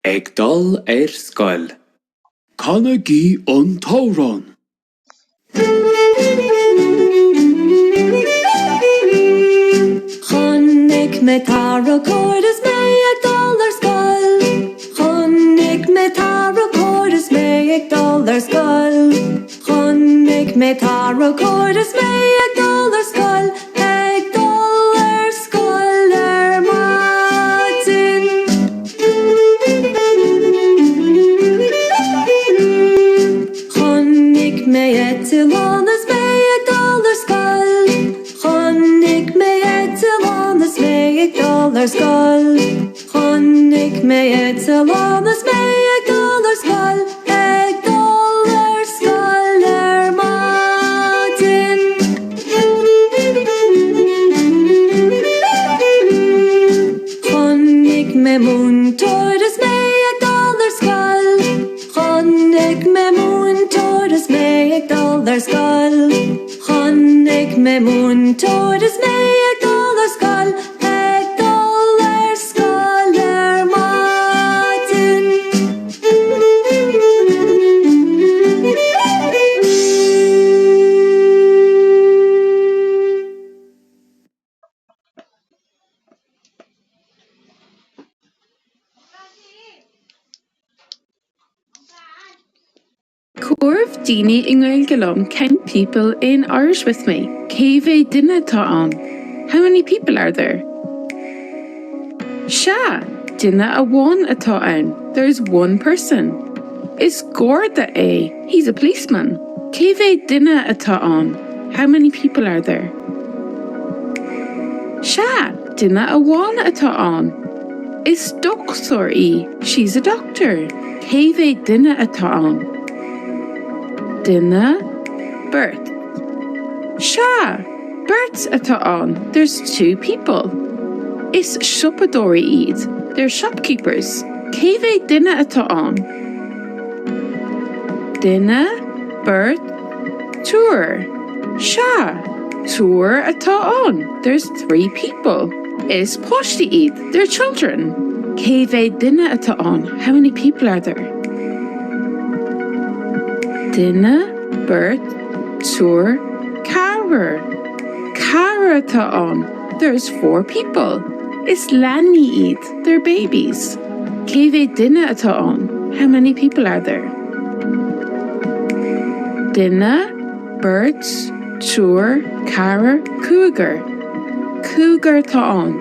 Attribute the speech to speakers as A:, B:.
A: Ag dul ar scoil. Canaigí an t-amhrán!
B: Chonaic mé tarracóir is mé ag dul ar scoil. Chonaic mé tarracóir is mé ag dul ar scoil. Chonaic mé tarracóir is mé ag dul ar scoil, ag dul ar scoil ar maidin. Chonaic mé eitleán is mé ag dul ar scoil. Chonaic mé eitleán is mé ag dul ar scoil. Chonaic mé eitleán is mé ag dul ar scoil, ag dul ar scoil ar maidin. Chonaic mé múinteoir is mé ag dul ar scoil. Chonaic mé múinteoir is mé ag dul ar scoil. Chonaic mé múinteoir is mé ag dul ar scoil, ag dul ar scoil ar maidin.
C: Comhaireamh daoine i nGaeilge liom Count people in Irish with me. Cé mhéad duine atá ann? How many people are there? Sea, duine amháin atá ann. There's one person. Is Garda é. He's a policeman. Cé mhéad duine atá ann? How many people are there? Sea, duine amháin atá ann. Is dochtúir í. She's a doctor. Cé mhéad duine atá ann? Duine, beirt. Sea, beirt atá ann. There's two people. Is siopadóirí iad. They're shopkeepers. Cé mhéad duine atá ann? Duine, beirt, triúr. Sea, triúr atá ann. There's three people. Is páistí iad. They're children. Cé mhéad duine atá ann? How many people are there? Duine, beirt, triúr, ceathrar. Ceathrar atá ann. There's four people. Is leanaí iad. They're babies. Cé mhéad duine atá ann? How many people are there? Duine, beirt, triúr, ceathrar, cúigear. Cúigear atá ann.